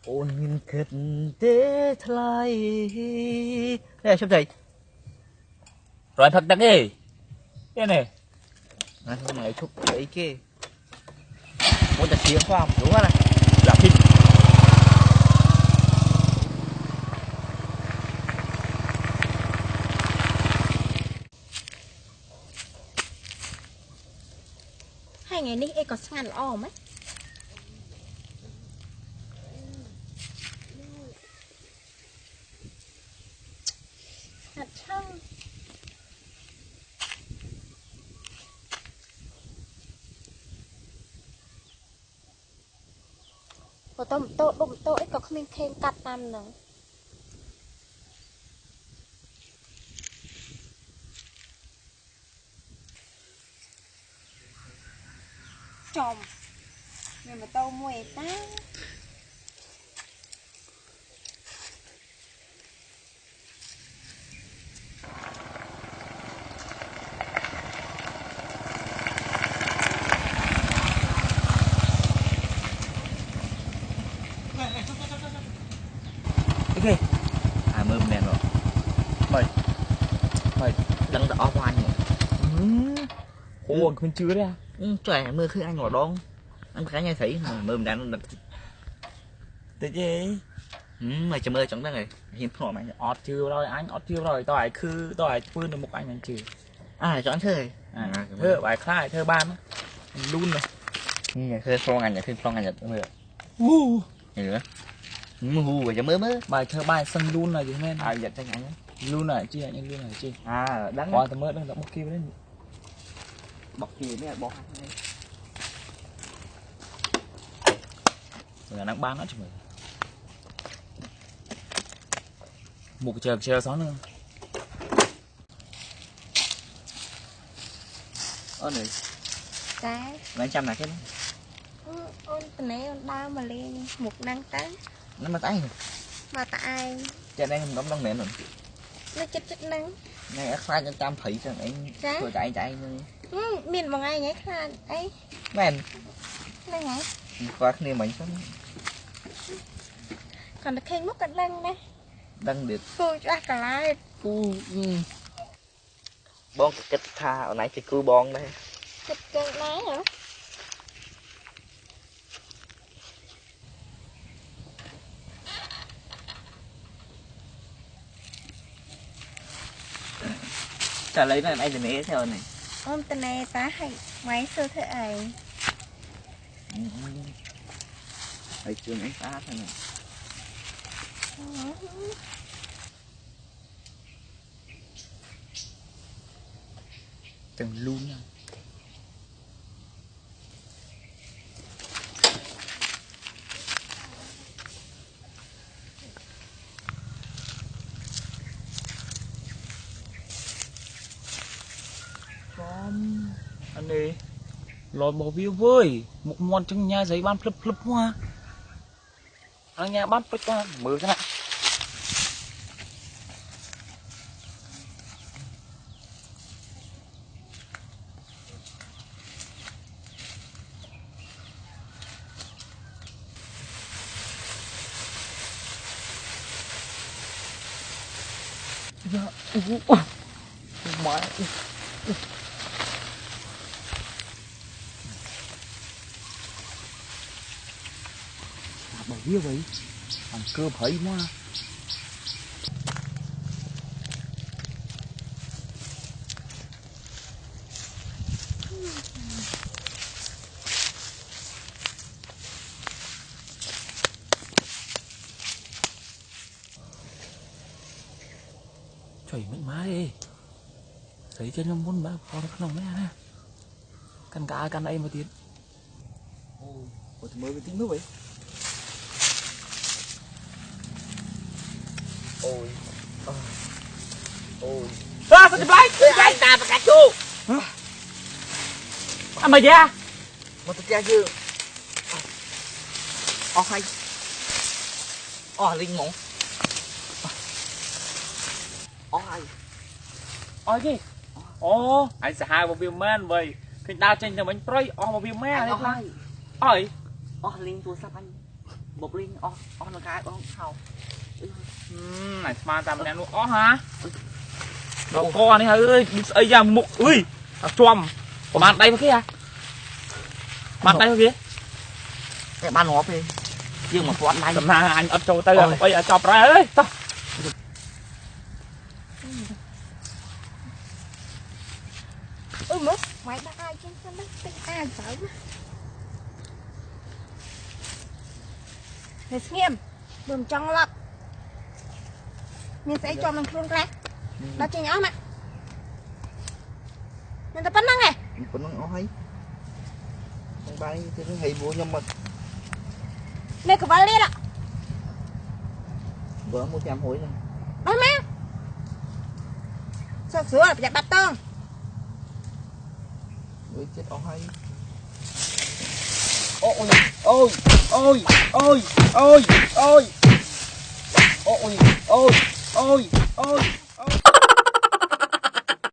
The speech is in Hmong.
Ôn min khit tê thlai. Ê, sắp thầy. Rồi, phạt đặc đi. Cái này. Nói thôi, mày chụp cái kia. Muốn ta chia khoa, đúng không? Là phim. Hai ngày nay ê có sẵn ôm ấy. Sẵn sàng. Ua tau mum tau dum tau ib co khmij kheej kab tam no. Tsom, nws mas tau muaj ib tag. Ok. À, mưa men rồi. Mày, mày đang đỏ hoa nhỉ? Ừ. Ủa, mình chưa đấy à? Ừ, trời, mưa khi anh ngỏ đón. Anh cái này thấy mà mưa đang đỏ. Tự nhiên. Ừ, mày chờ mưa chống đang này. Hiến phỏ mày. Ọt chưa rồi anh, ọt chưa rồi. Tao hãy khư, tao hãy pươn được một anh anh chưa. À, chọn chơi. À, à, thơ bài khai, thơ ban. Lun rồi. Nhà thơ phong anh, nhà thơ phong anh, nhà thơ. Hu. Hu, hu, cho mưa mưa. Bài thơ bài sân lun rồi chứ men. À, dạ, tranh ảnh. Lun rồi, chi, anh lun rồi, chi. À, đáng. Qua tao mới đang đọc bốc kia đấy. Bọc kia mới bọc. Rồi đang ban nó chứ mày. Một cái chờ, chờ xóa nữa. Ơ, nè. Cái. Bán trăm là cái đó. Ôn tao nãy ôn đau mà lên một năm tới. Nó mà tay. Mà tại ai? Chợ đây không có đông nè rồi. Nó chết chết năng. Này, ác sai cho trăm phẩy cho anh. Cái. Tôi chạy chạy. Ừ, miền Bồng Ai nhảy khan. Ấy. Mày. Năng hả? Khóa này mình không. Còn được khen múc cận lăng đây. Đang được. Cô chắc cả lái. Cô, ừ. Bong kit tha, nai ces kuj bong ne. Kit kee nai hov. Trả lời này anh từ nãy theo này. Ôm từ này ta hãy máy sơ thơ ấy. Hãy trường anh ta thôi này. Tseem lub na. Con, anh này, lòi bỏ phiếu với một món trứng nha giấy bán plấp plấp hoa. Ăn nha bắp với con mượn cho nè. Ua, ua, ua, ua, ua. Tạp bài viết vậy. Thằng cơ phẩy quá. Choi, mệt mỏi. Thấy trên trong bốn ba con không mẹ nè. Căn cả căn đây mà tiệt. Ôi, tụi mới cái tiếng nước vậy. Ôi. Ôi. À, sao tụi bay? Tụi bay ta phải cắt chu. Hả? À, mày kìa. Mà tụi kia chưa? Ôi, hay. Ôi, linh mỏng. Ôi, hay. Ôi, gì? Ôi, anh sẽ hai một viên man vậy. Khi đa trên cho bánh prơi, ôi, một viên man. Anh ôi, hay. Ôi. Ob leeg tua xab pab, một leeg ob, ob leeg cái, ob leeg hau. Hm, này mà tao mẹ nó ó hả? Nó có này hả ơi, ơi da một ơi. Tao chom. Có bàn tay vào kia hả? Bàn tay vào kia. Cái bàn nó về. Dương mà có bàn tay. Tao mà anh ấp châu tao. Ôi. Ơi, cho pra ơi, tao. Ui, mốt ngoài ba ai trên sân đất tinh a dở. Người xem, đừng chọn lọc. Mình sẽ cho mình luôn ra. Đó chỉ nhỏ mà. Nên tao bắt năng này. Bắt năng ó hay. Không bay thì nó hay bố nhưng mà. Nên cứ vào đi đó. Bố mua thêm hối này. Bắt mà. Sao sửa là phải bắt tao. Ôi, chết ó hay. Ôi, ôi, ôi, ôi, ôi, ôi. Ôi, ôi, ôi, ôi.